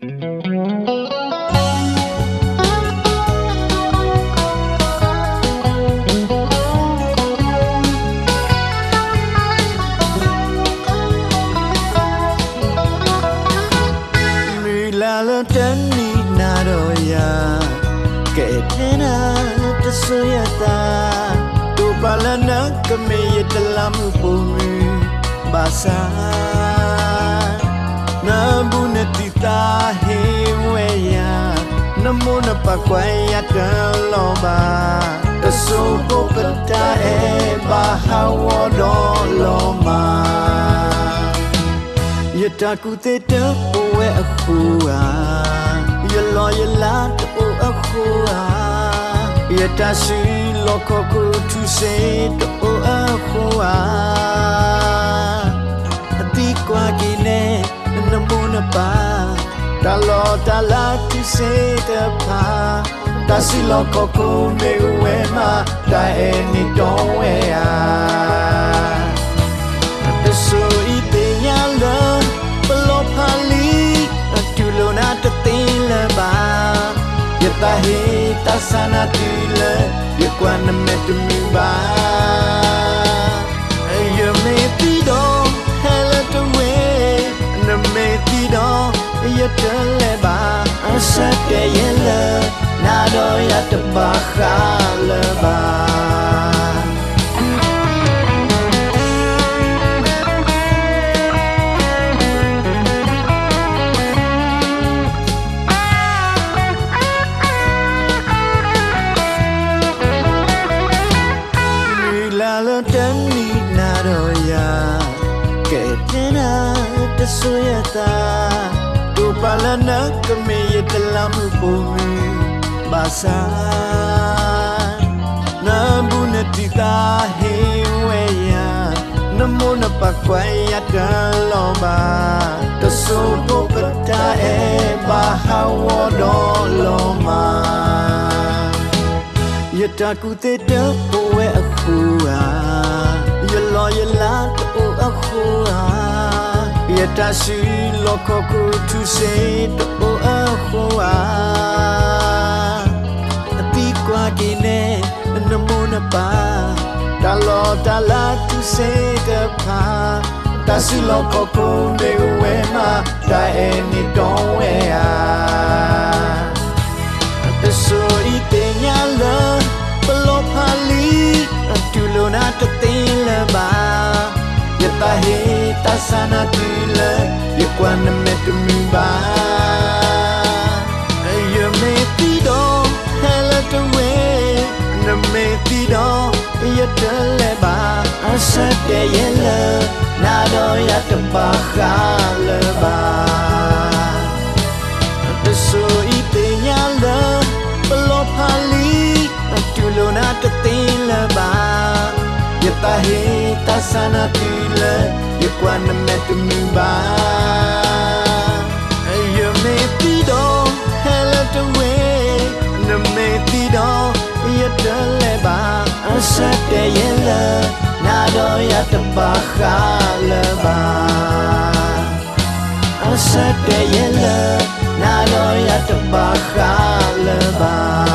မုၢ်လၢ်လၢတနံၤနၤဒီးယၤ ကအဲၣ်ထဲနၤတစိၤယသး, တိာ်ပာ်လၢနကမ့ၢ်ယတလးမုၢ်ပိာ်မုၣ်ဘၣ်ဆၣ် နဘူးနတံၢ်သးဟ့ဝဲယၤ, နမိၢ်နပၢ်ကွၢ်ယၤတလီၤဘၣ်, တစိၢ်ဖိပတၢ်အဲၣ်ဘၣ်ဟးဂီၤဒီးလီၤမၢ်. ယတၢ်ကူၣ်သ့တအိၣ်ဝဲအဃိဧါ, ယလီၢ်ယလၤတအိၣ်အဃိဧါ, ယတၢ်စုလီၢ်ခီၣ်ခိၣ်ထူစ့တအိၣ်အဃိဧါ. သံကွၢ်က့ၤန့ၣ် နမိၢ်နပၢ် တၢ်လီၢ်တၢ်လၤထူစ့တဖၣ်, တၢ်စုလီၢ်ခီၣ်ခိၣ်မ့ၢ်အိၣ်ဝဲမး တၢ်အဲၣ်န့ၢ်တီဝဲဧါ. တစိၤအံၤသ့ၣ်ညါလၢ ပလီၤဖးလံ, တူၢ်လိာ်နၤတသ့လၢၤဘၣ်, ယသးဟ့တၢ်ဆါနၤတုၤလၢ ယကွၢ်နမဲာ်တမုာ်ဘၣ်. ယမ့ၢ်သံဒီး ဟဲလၢတဝ့ၢ်, နမ့ၢ်သံဒီး ယတလဲၤဘၣ်, အဆၢတဲာ်ယဲလၢ နၤဒီးယၤတဘၣ်ဃးလၢၤဘၣ်. မုၢ်လၢ်လၢတနံၤနၤဒီးယၤ ကအဲၣ်ထဲနၤတစိၤယသး, တိာ်ပာ်လၢနကမ့ၢ်ယတလးမုၢ်ပိာ်မုၣ်ဘၣ်ဆၣ် နဘူးနတံၢ်သးဟ့ဝဲယၤ, နမိၢ်နပၢ်ကွၢ်ယၤတလီၤဘၣ်, တစိၢ်ဖိပတၢ်အဲၣ်ဘၣ်ဟးဂီၤဒီးလီၤမၢ်. ယတၢ်ကူၣ်သ့တအိၣ်ဝဲအဃိဧါ, ယလီၢ်ယလၤတအိၣ်အဃိဧါ, ယတၢ်စုလီၢ်ခီၣ်ခိၣ်ထူစ့တအိၣ်အဃိဧါ. သံကွၢ်က့ၤန့ၣ် နမိၢ်နပၢ် တၢ်လီၢ်တၢ်လၤထူစ့တဖၣ်, တၢ်စုလီၢ်ခီၣ်ခိၣ်မ့ၢ်အိၣ်ဝဲမး တၢ်အဲၣ်န့ၢ်တီဝဲဧါ. တစိၤအံၤသ့ၣ်ညါလၢ ပလီၤဖးလံ, တူၢ်လိာ်နၤတသ့လၢၤဘၣ်, ယသးဟ့တၢ်ဆါနၤတုၤလၢ ယကွၢ်နမဲာ်တမုာ်ဘၣ်. ယမ့ၢ်သံဒီး ဟဲလၢတဝ့ၢ်, နမ့ၢ်သံဒီး ယတလဲၤဘၣ်, အဆၢတဲာ်ယဲလၢ နၤဒီးယၤတဘၣ်ဃးလၢၤဘၣ်. တစိၤအံၤသ့ၣ်ညါလၢ ပလီၤဖးလံ, တူၢ်လိာ်နၤတသ့လၢၤဘၣ်, ယသးဟ့တၢ်ဆါနၤတုၤလၢ ယကွၢ်နမဲာ်တမုာ်ဘၣ်. ယမ့ၢ်သံဒီး ဟဲလၢတဝ့ၢ်, နမ့ၢ်သံဒီး ယတလဲၤဘၣ်, အဆၢတဲာ်ယဲလၢ နၤဒီးယၤတဘၣ်ဃးလၢၤဘၣ်. အဆၢတဲာ်ယဲလၢ နၤဒီးယၤတဘၣ်ဃးလၢၤဘၣ်.